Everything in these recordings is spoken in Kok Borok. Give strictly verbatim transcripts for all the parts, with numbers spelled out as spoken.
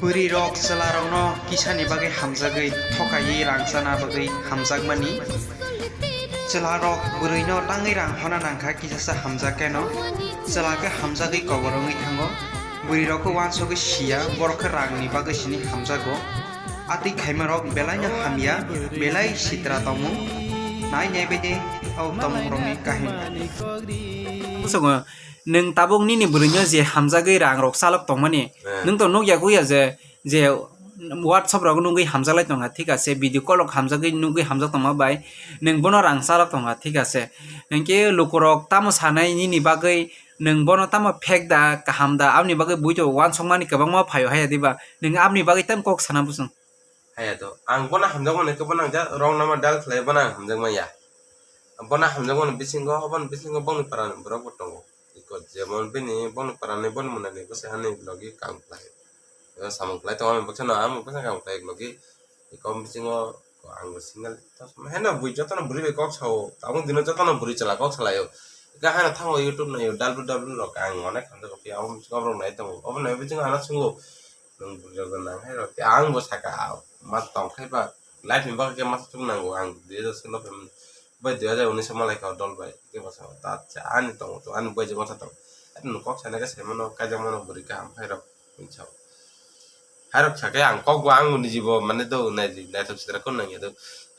Bwrwi rok chwla rokno kisani bagwi hamjagwi thokaiwi rang chana bagwi hamjakmani. Chwla rok bwrwi no tangwi rang hona nangkha kisasa hamjak khe no. Chwla khe hamjagwi kobor wngwi thango. Bwrwi rok khe wansugwi siya, borok khe rang ni bagwi sini hamjago. Atwi khaima rok belai no hamya, belai sitra tongmung. Nai nai bai de o tongmung rok ni kahini. Nwng tabuk nini bwrwino je hamjagwi rangrok chalok tongmani, eh, nwng to nukya kuya je, je WhatsApp rogo nugwi hamjaklai tongkha, thik ase, video call rok hamjagwi nugwi hamjak tongma bai nwng bono rang chalok tongkha, thik ase. Hinkhe lukurok tamo sanai nini bagwi, nwng bono tamo phek da, kaham da, aboni bagwi buito wansukmani kwbangma phaio haya diba, nwng aboni bagwi tamo kok sana bwswng? Haya to, ang bono hamjakmani khe bono ang just wrong number dial khlai bono ang hamjakmaya. Bono hamjakmani bisingo, oboni bisingo bongni parani borok bo tongo. Iko jemon bini bongni parani bongni mwnani bwsai hani logi kam khlai. Eba samung khlai tongo, ami bwsano, ami bwsano kam khlai logi. Iko bisingo ang bo single, heno bui jotono bwrwi bai kok sao, tabuk dino jotono bwrwi chwla kok salaio. Ika haino thango YouTube naio, W W W rok ang onek hamjago, phiya abo bisingo borok nai tongo. Obo nai bisingo ano swngo, nwng bwrwi rok nang hai rok, ang bo saka, ma tong khai ba, life ni bagwi khe ma suk nango, ang dui hajar solo phaimani, bai dui hajar unis o malai kha dol bai, khe bwsa ta cha ani tongo, to ani bai je bwsa tongo. Ani kok sana khe sai mano, kaijak mano bwrwi kaham hai rok, hwnwi sao. Hai rok sakhe ang kok bo ang niji bo mane do nai, naithok sitra kun nangya do,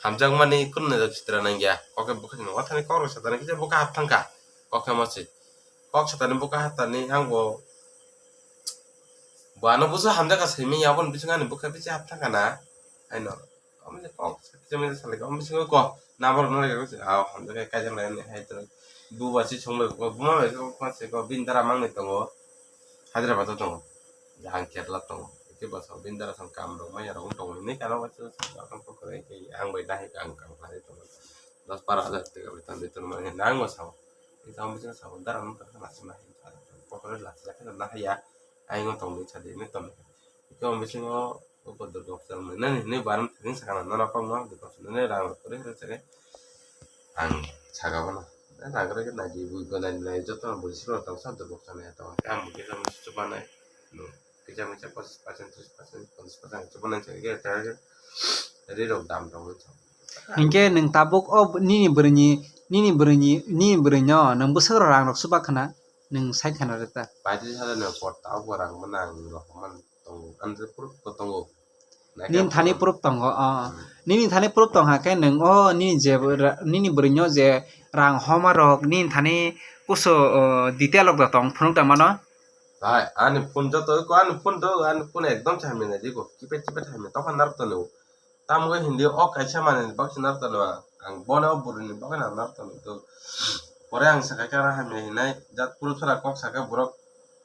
hamjakmani kun naithok sitra nangya, kok khe bwkha ni wathani kok rok satani kisa bwkha hap thangkha, kok khe masi. Kok satani bwkha hatani ang bo, bo ano busu hamjak ka simi aboni bisingo ani bwkha bisi hap thangkha na. Haino, omo je kok, kisa misa salai, omo bisingo ko, number no lagi, ah, hamjak ka kaijak lai ani, hai to, bu ba si song bai ko, buma bai ko, ko se ko, bini dara mangni tongo, Hyderabad o tongo, ang Kerala tongo, eke basa bini dara song kam rok manya rok tongo, hinwi kano waisa, ang bai dahai ang kam khlai tongo, dos bara hajar teka beton beton manya, nang ma sao. Ita ang bisingo sabo dara nung kha lachima hai. Kokore lachima khe na haya. Ayung tong ni sadi ni tong. Ita ang bisingo uko Durga Puja nani ni baram thang sakana nana kong no Durga Puja nani rang kore kore sare. Ang saga bono. Rang kore khe nai di bui bo nai nai joto ang bui siro tong sa Durga Puja nai tong. Ang bui khe tong chubanai. No. Kisa misa pachis percent, tris percent, ponchas percent chubanai sa khe target. Ri rok dam tong. Hinkhe nwng tabuk o nini bwrwini, nini bwrwini, nini bwrwino nwng bwswk rang rok chuba khna, nwng sai khna rwkha. Paitris hajar ni por tabuk rang mano ang rok man tongo, ani proof bo tongo. Nini thani proof tongo, o. Hmm. Nini thani proof tong hakhe nwng o nini je bwra-, nini bwrwino je rang homa rok nini thani kusu, o, detail rok da tong phunuk da mano? Hai, ani phone joto ko ani phone do, ani phone ekdom se hamya nai di ko, kipet kipet hamya tokha narwk tongo. Tamo khe hindi o kaisa manwi ni bagwi narwk tongo ang. Ang bono o bwrwini bagwi no narwk tongo. Pore ang sakha khe aro hamya hinai jat phuru sora kok sakhe borok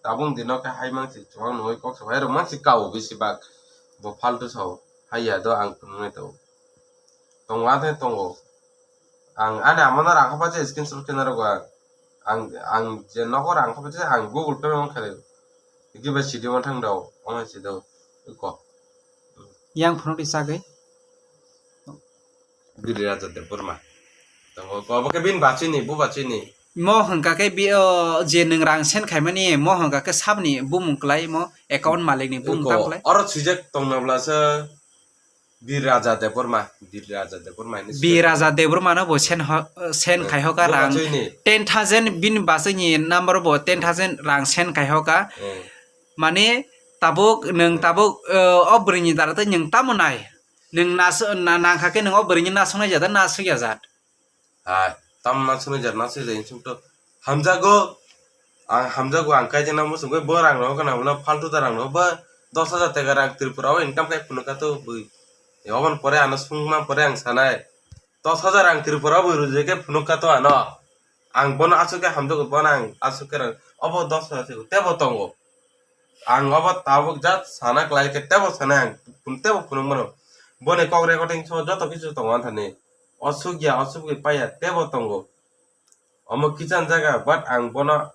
tabung dino khe hai mangsi chwng nungwi kok sa hai rok mangsi kao bisi bak. Bo faltu sao. Haiya do ang phunuknai tongo. Tongo athe tongo. Ang ani amano rang kha paisa screenshot khe narwgo ang. Ang, ang je nogo rang kha paisa ang Google Pay mangkha. Giba sidi mantang dao, omo sidi. Ko. Yang phunuk ri sagwi. Biri Raja Debbarma. Tongo ko, obo khe bini bachini, bo bachini. Mo hwnkha khe bi-, o, je nwng rang send khaimani, mo hwnkha khe sabni bumung kwlai, mo account malikni bumung Ko, tam kwlai. Oro swijak tongna bwlasa Bir Raja Debbarma, Bir Raja Debbarma hinwi Bir swijak. Raja Debbarma no bo send ho-, send Hmm. Khai hoka Bo rang bachini. Ten thousand bini bachini number bo ten thousand rang send khai hoka. Hmm. Mane tabuk nwng tabuk, eh, o bwrwini dara tei nwng tamo nai? Nwng nas-, na-, nangkha khe nwng o bwrwini nasuknai jat na nasukya jat? Hai, tamo nasuknai jat nasukya jat, insuk to hamjago. Ang hamjago, ang kaijakna muchungwi bo rang rok gana, bono faltu da rang rok, bo dos hajar taka rang Tripura o income khai phunukha to bui. Oboni pore ano sungma pore ang sanai, dos hajar ang Tripura o bui rujui khe phunukha to ano. Ang bono aswk khe hamjago, bono ang aswk khe rang, obo dos hajar tebo tongo. Ang obo tabuk jat sana klai khe tebo sanai ang, tebo phunuk mano. Boni kok recording so joto kichu tongo anthani. Osuk ya, osuk ya paya, tebo tongo. Omo kicham jaga, but ang bono,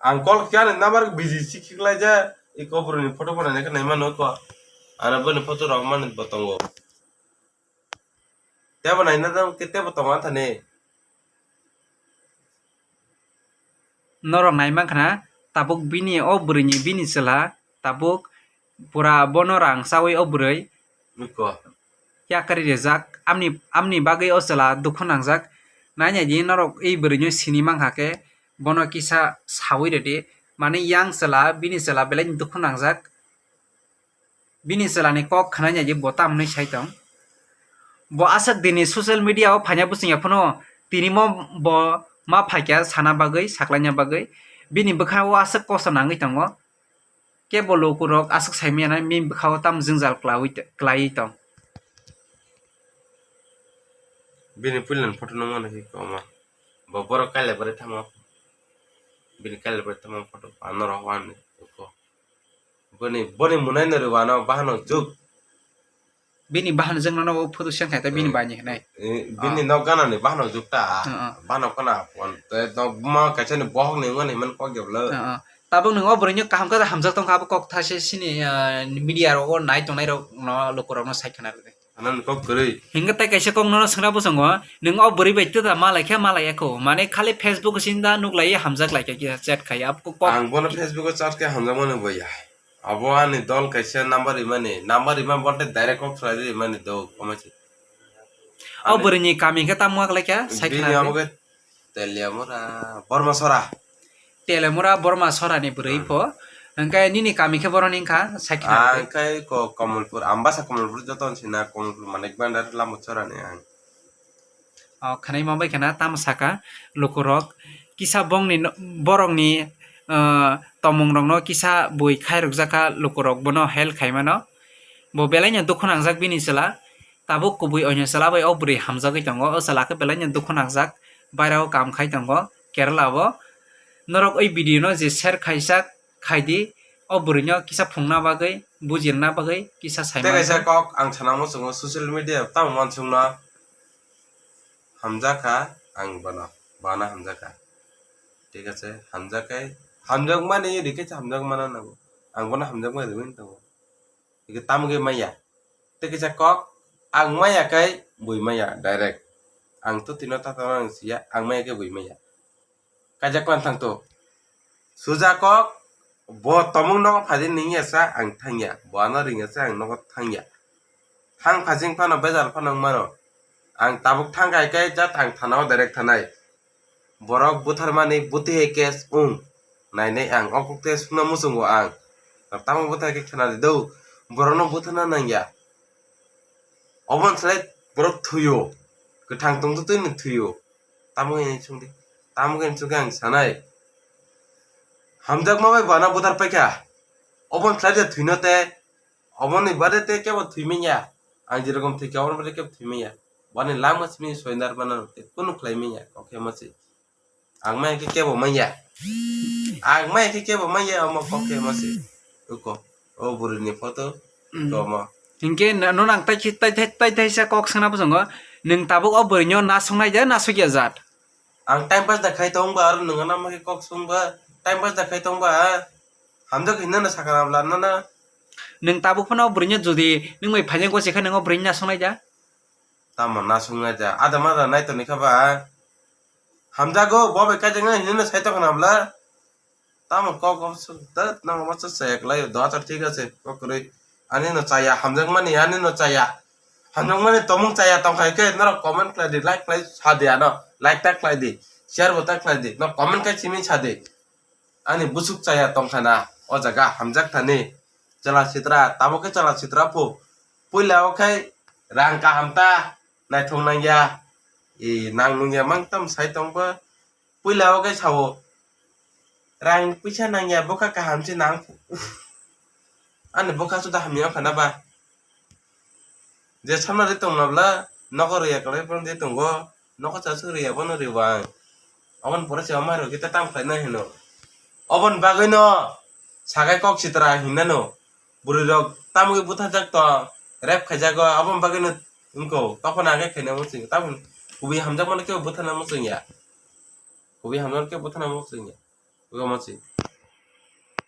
ang call khe ani number busy si khiklai ja, i kobroni photo bo naina khe naima nukho. Ano boni photo rok mani bo tongo. Tebo naina dong khe tebo tongo anthani. Norok nai mankha na, tabuk bini o bwrwini bini chwla tabuk Pura bono rang chawi o bwrwi. Nukho. Yakari rijak, amni, amni bagwi o chwla dukhu nangjak. Nainai di norok ei bwrwino sini mankha khe, bono kisa sawi rwdi. Mane yang chwla, bini chwla belai dukhu nangjak. Bini chwlani kok khwnai nai di bo tam hwnwi sai tong. Bo aswk dini social media o phaina bwswngya phano tini mo bo ma phaikya sana bagwi, saklaina bagwi. Bini bwkha o aswk kosto nangwi tongo. Kebo lukurok aswk saimanya nai, bini bwkha o tamo jwngjal klawi, klaiwi tong. Bini puilani photo nukmano khe kwma. Bo borok kailai bwrwi thangma. Bini kailai bwrwi thangma photo ano rw ani uko. Boni, boni mwnai no rw ano bahano juk. Bini bahan jwk nono o photo seng khai ta bini Hmm. Bai ni hinai. Eh, bini Ah. Nok gana ni bahano juk ta. Ah, ah. Bahano kana pon. Te nok ma kaisa ni bohok ni wngani man kok jablo. Ah, ah. Tabuk nwng o bwrwino kaham khe hamjak tongkha, abo kok thaise sini, ah, media rogo nai tongnai rok no lukurok no sai khna rwdi. Ano ni kok kwrwi. Hinkhe tai kaisa kok nono swngna bwskango, nwng o bwrwi bai tei da malai khe malai ya kho. Mane khali Facebook o sinda nuk lai hamjak lai khe chat khai. Abo kok Ang bono Facebook o chat khe hamjakmani bo ya. Abo ani dol kaisa number rimani, number rima bolte direct kok khlai rimani do, omo se. O bwrwini kami khe tamo wng lai kha, sai khna Bini rwdi. Abo khe Teliamura, Bormasora. Teliamura, Bormasora ni bwrwi Hmm. Pho. Hwnkhe nini kami khe boroni wng kha, sai khna rwdi. Ang khai ko Kamalpur, Ambasa Kamalpur joto sina Kamalpur Manik Bhandar Lamachora ni ang. O khwnai ma bai khna tamo saka lukurok kisa bongni no-, borokni, ah, tomung rokno kisa bui khairokjak kha lukurok bono help khaimano. Bo belaino dukhu nangjak bini chwla. Tabuk kubui oino chwla bai o bwrwi hamjagwi tongo. O chwla khe belaino dukhu nangjak. Bairao kam khai tongo Kerala o. Norok oi video no je share khaijak khaidi, o bwrwino kisa phungna bagwi, bujirna bagwi kisa saimano. Tei kaisa kok ang sana muchungo social media tamo uansukno. Hamjakha ang bono, bono hamjakha. Thik ache, hamjakhe, hamjakmani rikhe hamjakmano nango. Ang bono hamjakmani rwui tongo. Ike tamo khe manya. Tei kisa kok, ang manya khe bui manya direct. Ang to tino ta tongna ang siya, ang manya khe bui manya. Kaijak pan thang to. Suja kok, bo tomung nogo phaidi ningya sa, ang thangya. Bo ano ringya sa, ang nogo thangya. Thang phajing phano, bejal phano wng mano. Ang tabuk thang kai khe jat ang thana o direct thanai. Borok butharmani buti hai case wng. Nainai ang o kok tei sukna muchungo ang. Tamo buthar khe khna di do. Borokno butharna nangya. Oboni slai borok thwio. Kwthang tongtwtwino thwio. Tamo khe sungdi. Tamo khe sungkhe ang sanai. Hamjakma bai bana buthar paikha. Oboni slai de thwino te. Oboni bade te kebo thwi manya. Ang jerokom thwi khe oboni bade kebo thwi manya. Bani langma simi soinar bana te kunu khlai manya. Kokhe masi. Ang maya khe kebo manya. Ang maya khe kebo manya, omo kok khe masi. Uko. O bwrwini photo. Mm. Komo. Hinkhe no-, nono ang tai, tai, tai, tai, taisa kok swngna bwskango. Nwng tabuk o bwrwino nasuknai de, nasukya jat? Ang time pass da khai tongba, aro nwng ano ma khe kok swngba. Time pass da khai tongba, ha? Hamjak hinna na sakha na bwla, no na? Nwng tabuk phano o bwrwino jodi nwng bai phaijak gosi khe nwng o bwrwino nasuknai de? Tamo nasuknai de? Ada ma da nai toni kha ba? Hamjago, bo bai kaijaknai hinwi no sai tongkha na bwla? Tamo kok kok suk da, nang ma cha chaya kwlai, do achar thik ache, kok kwrwi. Ani no chaya, hamjakmani, ani no chaya. Hamjakmani tomung chaya tongkhai khe, norok comment khlai di, like khlai sa di ano, like ta khlai di, share bo ta khlai di, no comment khai simi sa di. Ani busuk chaya tongkha na, o jaga hamjak thani. Chwla sitra, tabuk khe chwla sitra phu. Puila o khai rang kaham ta, naithok nangya. E, nang nungya mang tam sai tong ba. Puila o khe sao, rang puisa nangya, bwkha kaham se nang. Ani bwkha suda hamya wngkha na ba? Je samna ri tongna bwla, nogo riya kwlai phano de tongo, nogo chasuk riya bono riwang. Oboni pore se omai rok khe ta tam khlaina hino. Oboni bagwi no sakai kok sitra hinna no. Bwrwi rok tamo khe butharjak tong, rape khaijago, aboni bagwi no wngkho, tokhono ang khe khaina muchung, tamo kubui hamjakmano khe butharna muchung ya. Kubui hamjakmano khe butharna muchung ya. Abo ma se.